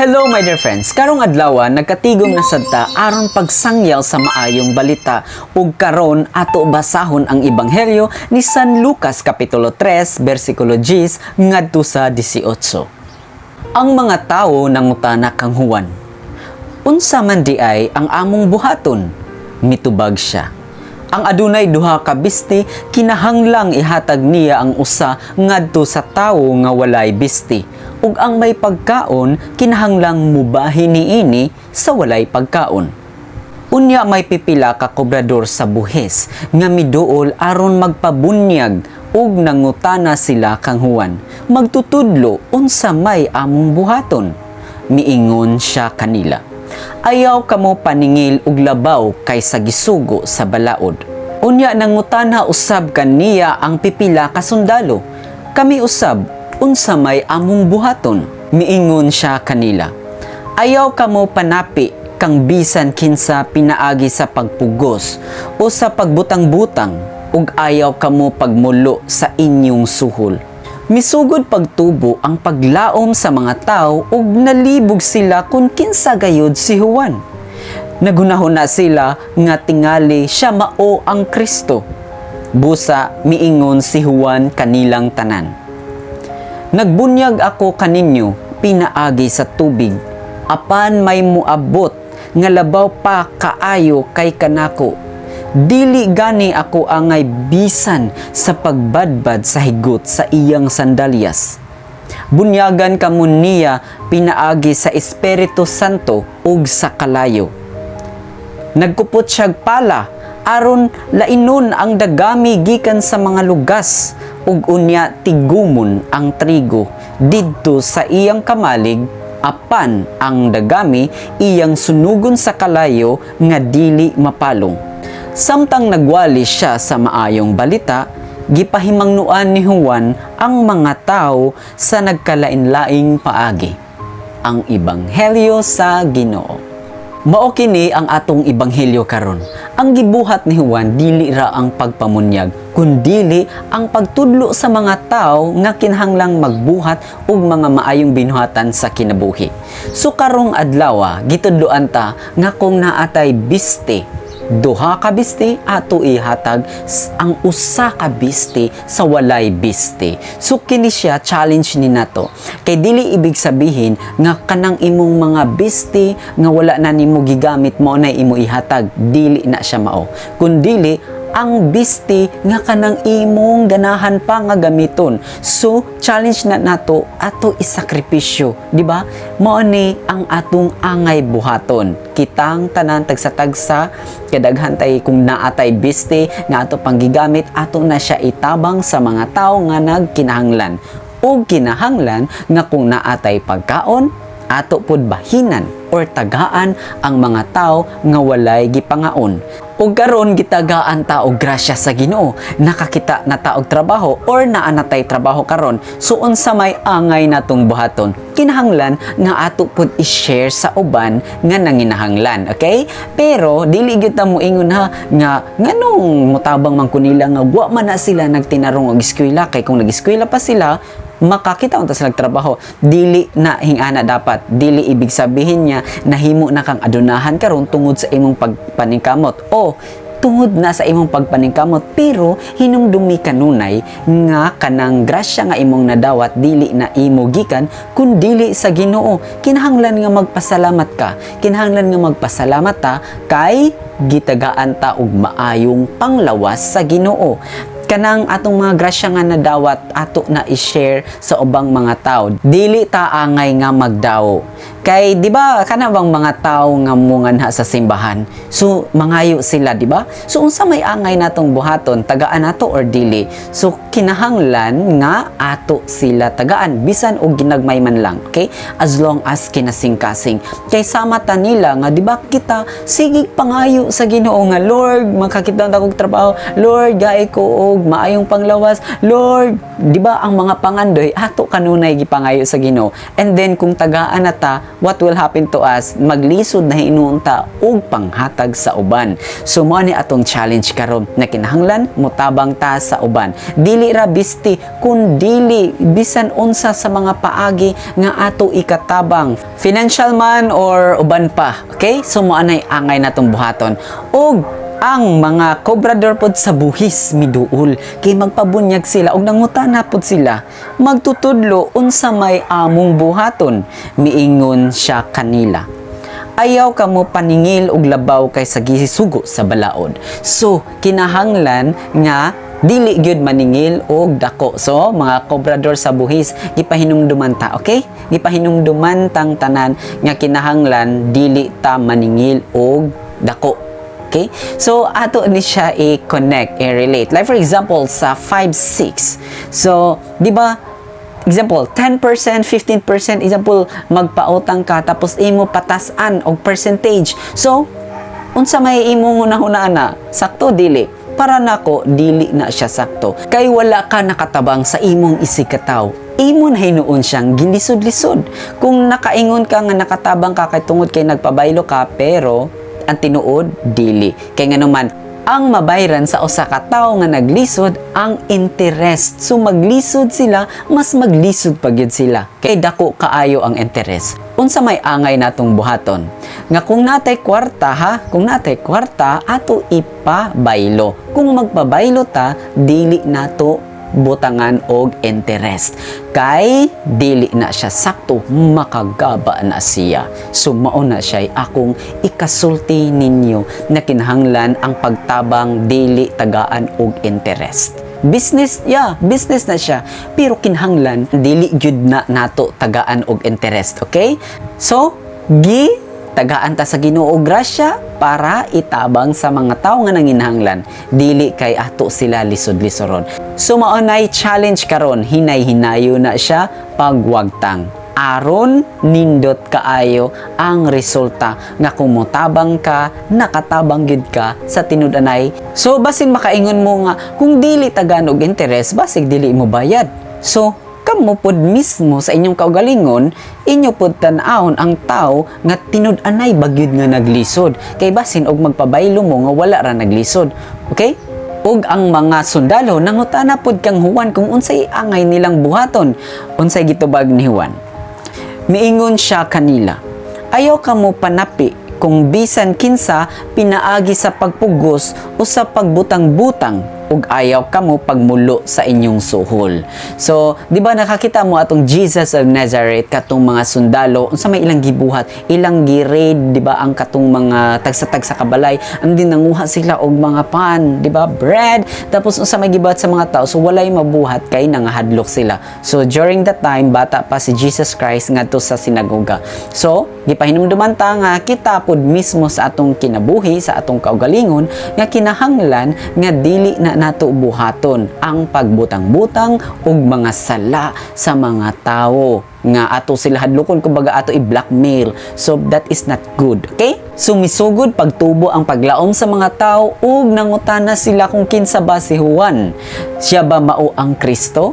Hello, my dear friends. Karong adlaw, nagkatigom na sad ta aron pagsangyaw sa maayong balita, ug karon ato basahon ang Ebanghelyo ni San Lucas kapitulo 3 bersikulo 10 ngadto sa 18. Ang mga tawo nangutana kang Juan, "Unsa man diay ang among buhaton?" Mitubag siya, "Ang adunay duha ka bisti, kinahanglang ihatag niya ang usa ngadto sa tawo nga walay bisti. Ug ang may pagkaon, kinahanglang mubahin niini sa walay pagkaon." Unya may pipila ka kobrador sa buhis nga miduol aron magpabunyag ug nangutana sila kang Juan, "Magtutudlo, unsa may among buhaton?" Miingon siya kanila, "Ayaw kamo paningil og labaw kaysa gisugo sa balaod." Unya nangutana usab kaniya ang pipila ka sundalo, "Kami usab, unsa may among buhaton?" Miingon siya kanila, "Ayaw kamo panapi kang bisan kinsa pinaagi sa pagpugos o sa pagbutang-butang, ug ayaw kamo pagmulo sa inyong suhol." Misugod pagtubo ang paglaom sa mga tao ug nalibog sila kung kinsa gayud si Juan. Naghunahuna sila nga tingali siya mao ang Kristo. Busa miingon si Juan kanilang tanan, "Nagbunyag ako kaninyo pinaagi sa tubig, apan may muabot nga labaw pa kaayo kay kanako. Dili gani ako angay bisan sa pagbadbad sa higot sa iyang sandalyas. Bunyagan kamo niya pinaagi sa Espiritu Santo ug sa kalayo. Nagkupot siyag pala aron lainon ang dagami gikan sa mga lugas ug unya tigumon ang trigo didto sa iyang kamalig, apan ang dagami iyang sunugon sa kalayo nga dili mapalong." Samtang nagwali siya sa maayong balita, gipahimangnuan ni Juan ang mga tao sa nagkalain-laing paagi. Ang Ebanghelyo sa Ginoo. Mao kini ang atong ebanghelyo karon. Ang gibuhat ni Juan, dili ra ang pagpamunyag, kundili ang pagtudlo sa mga tao nga kinahanglang magbuhat og mga maayong binuhatan sa kinabuhi. So karong adlaw, gitudloan ta nga kung naatay biste, duha ka biste, ato ihatag ang usa ka biste sa walay biste. So kini siya challenge ni nato. Kay dili ibig sabihin nga kanang imong mga biste nga wala na nimo gigamit mao na imo ihatag, dili na siya mao. Kundili ang biste nga kanang imong ganahan pa nga gamiton. So challenge na nato, ato isakripisyo, di ba? Mao ni ang atong angay buhaton. Kitang tanan, tagsa-tagsa, kadaghan tay kung naatay biste nga ato pang gigamit, ato na siya itabang sa mga tao nga nagkinahanglan. Ug kinahanglan nga kung naatay pagkaon, ato pud bahinan or tagaan ang mga tao nga walay gipangaon. Ug karon gitagaan ta og grasya sa Ginoo, nakakita na ta og trabaho or naa na tay trabaho karon. So unsa may angay natong buhaton? Kinahanglan nga ato pud i-share sa uban nga nanginahanglan, okay? Pero dili gyud ta moingon ha nga nganong mutabang man ko nila nga wa man na sila nagtinarong og eskwela, kay kung nag-eskwela pa sila, makakita unta sila trabaho. Dili na hingana dapat. Dili ibig sabihin niya nahimo na kang adunahan karon tungod sa imong pagpaningkamot o tungod na sa imong pagpaningkamot, pero hinumdumi kanunay nga kanang grasya nga imong nadawat, dili na imo gikan kundili sa Ginoo. Kinahanglan nga magpasalamat ka, kinahanglan nga magpasalamat ta kay gitagaan ta og maayong panglawas sa Ginoo. Kanang atong mga grasya nga nadawat, ato na i-share sa ubang mga tao. Dili ta angay nga magdawo. Kay di ba kana bang mga tao nga munganha sa simbahan? So mangayo sila, di ba? So unsa may angay natong buhaton, tagaan nato or dili? So kinahanglan nga ato sila tagaan bisan og ginagmay man lang, okay? As long as kinasing-kasing. Kay sama ta nila nga di ba kita sige pangayo sa Ginoo nga, "Lord, makakita na kog trabaho. Lord, gae ko og maayong panglawas. Lord," di ba ang mga pangandoy ato kanunay gipangayo sa Ginoo. And then kung tagaan na ta, What will happen to us? Maglisod na hinuon ta og panghatag sa uban. So mao ni atong challenge karon na kinahanglan mutabang ta sa uban. Dili ra bisti kun dili bisan unsa sa mga paagi nga ato ikatabang, financial man or uban pa. Okay? So mao anay angay natong buhaton. Og ang mga kobrador pod sa buhis miduol kay magpabunyag sila og nangutana pod sila, "Magtutudlo, unsa may among buhaton?" Miingon siya kanila, "Ayaw kamo paningil og labaw kaysa gisugo sa balaod." So kinahanglan nga dili gyud maningil og dako. So mga kobrador sa buhis, gipahinumduman ta, okay? Gipahinumduman tang tanan nga kinahanglan dili ta maningil og dako. Okay? So, ato ni siya i-connect, i-relate. Like for example, sa 5-6. So, di ba, example, 10%, 15%, example, magpautang ka, tapos imo patasan og percentage. So, unsa may imong hunahunaan na? Sakto, dili? Para nako, dili na siya sakto. Kay wala ka nakatabang sa imong isigkatawo. Imo na hinuon siyang gilisod-lisod. Kung nakaingon ka nga nakatabang ka kay tungod kay nagpabaylo ka, pero ang tinuod, dili. Kay nga naman, ang mabayran sa usa ka tawo nga naglisod ang interest. So maglisod sila, mas maglisod pa gyud sila. Kay dako kaayo ang interest. Unsa may angay natong buhaton? Nga kung natay kwarta ha, kung natay kwarta, ato ipabaylo. Kung magpabaylo ta, dili nato butangan og interest. Kay dili na siya sakto, makagaba na siya. So mao na siya akong ikasulti ninyo na kinahanglan ang pagtabang dili tagaan og interest. Business, yeah, business na siya. Pero kinahanglan dili gyud na nato tagaan og interest, okay? So, gi tagaan ta sa Ginoo og grasya para itabang sa mga tawo nga nanginahanglan, dili kay ato sila lisod-lisoron. So mao nay challenge karon, hinay-hinayo na siya pagwagtang aron nindot kaayo ang resulta nga kung motabang ka, nakatabang gyud ka sa tinud-anay. So basin makaingon mo nga kung dili tagaan og interest, basig dili mo bayad. So kamo pod mismo sa inyong kaugalingon, inyo pod tan-awon ang tao nga tinud-anay ba gyud nga naglisod, kay basin og magpabaylo mo nga wala ra naglisod, okay? Ug ang mga sundalo nangutana pod kang Juan kung unsay angay nilang buhaton. Unsay gitubag ni Juan? Miingon siya kanila, "Ayaw kamo panapi kung bisan kinsa pinaagi sa pagpugos o sa pagbutang-butang, ug ayaw kamo pagmulo sa inyong suhol." So, di ba nakakita mo atong Jesus of Nazareth, katong mga sundalo, unsa may ilang gibuhat, ilang gi-raid, di ba, ang katong mga tagsa-tagsa kabalay, and then nanguha sila og mga pan, di ba, bread, tapos unsa may gibuhat sa mga tao, so walay mabuhat kay nangahadlok sila. So, during that time, bata pa si Jesus Christ ngadto sa sinagoga. So, gipahinumduman ta nga kita pod mismo sa atong kinabuhi, sa atong kaugalingon, nga kinahanglan nga dili na nato buhaton ang pagbutang-butang ug mga sala sa mga tawo nga ato sila hadlokon, kumbaga ato i-blackmail. So that is not good, okay? Sumisugod pagtubo ang paglaom sa mga tao ug nangutana sila kung kinsa ba si Juan. Siya ba mao ang Kristo?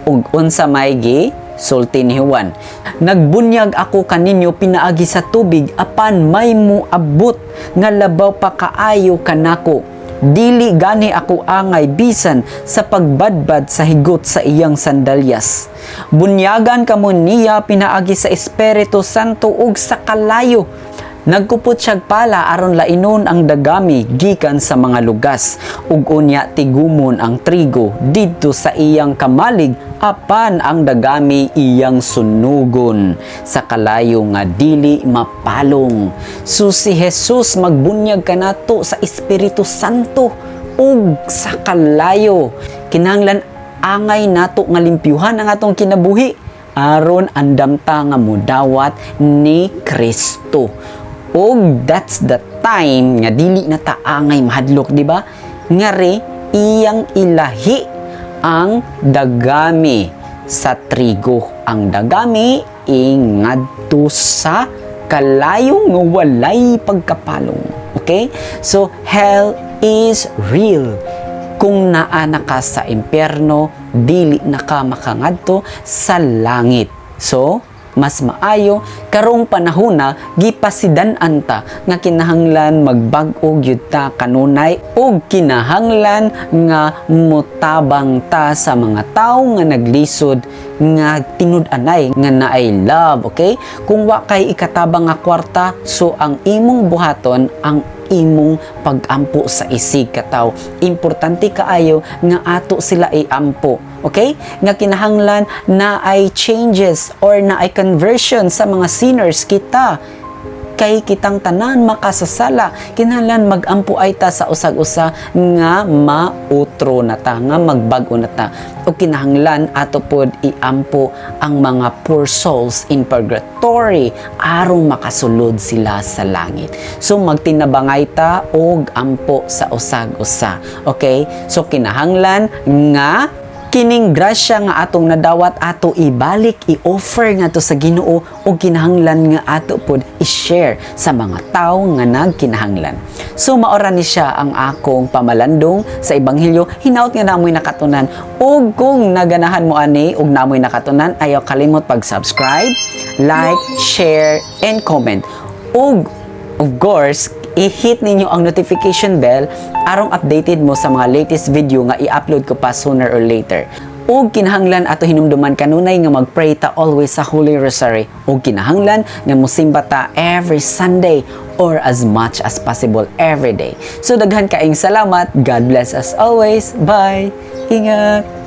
Ug unsa may gi sulti ni Juan? "Nagbunyag ako kaninyo pinaagi sa tubig, apan may muabot nga labaw pa kaayo kanako. Dili gani ako angay bisan sa pagbadbad sa higot sa iyang sandalyas. Bunyagan kamo niya pinaagi sa Espiritu Santo ug sa kalayo. Nagkupot siyag pala aron lainon ang dagami gikan sa mga lugas, ug unya tigumon ang trigo didto sa iyang kamalig, apan ang dagami iyang sunugon sa kalayo nga dili mapalong." So si Jesus magbunyag kanato sa Espiritu Santo ug sa kalayo. Kinahanglan angay nato nga limpyuhan ang atong kinabuhi aron andam ta nga mudawat ni Kristo. Og that's the time nga dili na ta angay mahadlok, di ba? Ngari iyang ilahi ang dagami sa trigo. Ang dagami ingadto sa kalayong nga walay pagkapalong. Okay? So hell is real. Kung naa na ka sa impyerno, dili na ka makangadto sa langit. So, Mas maayo karong panahona gipasidan-an ta nga kinahanglan magbag-o gyud ta kanunay ug kinahanglan nga mutabang ta sa mga tawo nga naglisod nga tinud-anay nga naay love, okay? Kung wa kay ikatabang nga kwarta, so ang imong buhaton ang imong pagampo sa isig katawo. Importante kaayo nga ato sila iampo. Okay? Nga kinahanglan na ay changes or na ay conversion sa mga sinners kita kay kitang tanan makasasala. Kinahanglan magampo ay ta sa usag-usa nga mautro na ta, nga magbag-o na ta, o kinahanglan ato pod iampo ang mga poor souls in purgatory aron makasulod sila sa langit. So magtinabangay ta og ampo sa usag-usa, okay? So kinahanglan nga kining grasya nga atong nadawat, ato ibalik, i-offer nga to sa Ginoo ug kinahanglan nga ato pod i-share sa mga tawo nga nagkinahanglan. So maora ni siya ang akong pamalandong sa ebanghelyo. Hinaot nga namoy nakatunan, ug kung naganahan mo ani ug namoy nakatunan, ayaw kalimot pag-subscribe, like, share and comment. Ug of course, i-hit ninyo ang notification bell aron updated mo sa mga latest video nga i-upload ko pa sooner or later. Ug kinahanglan ato hinumduman kanunay nga mag-pray ta always sa Holy Rosary. Ug kinahanglan nga musimba ta every Sunday or as much as possible every day. So daghan kaayong salamat. God bless us always. Bye. Ingat.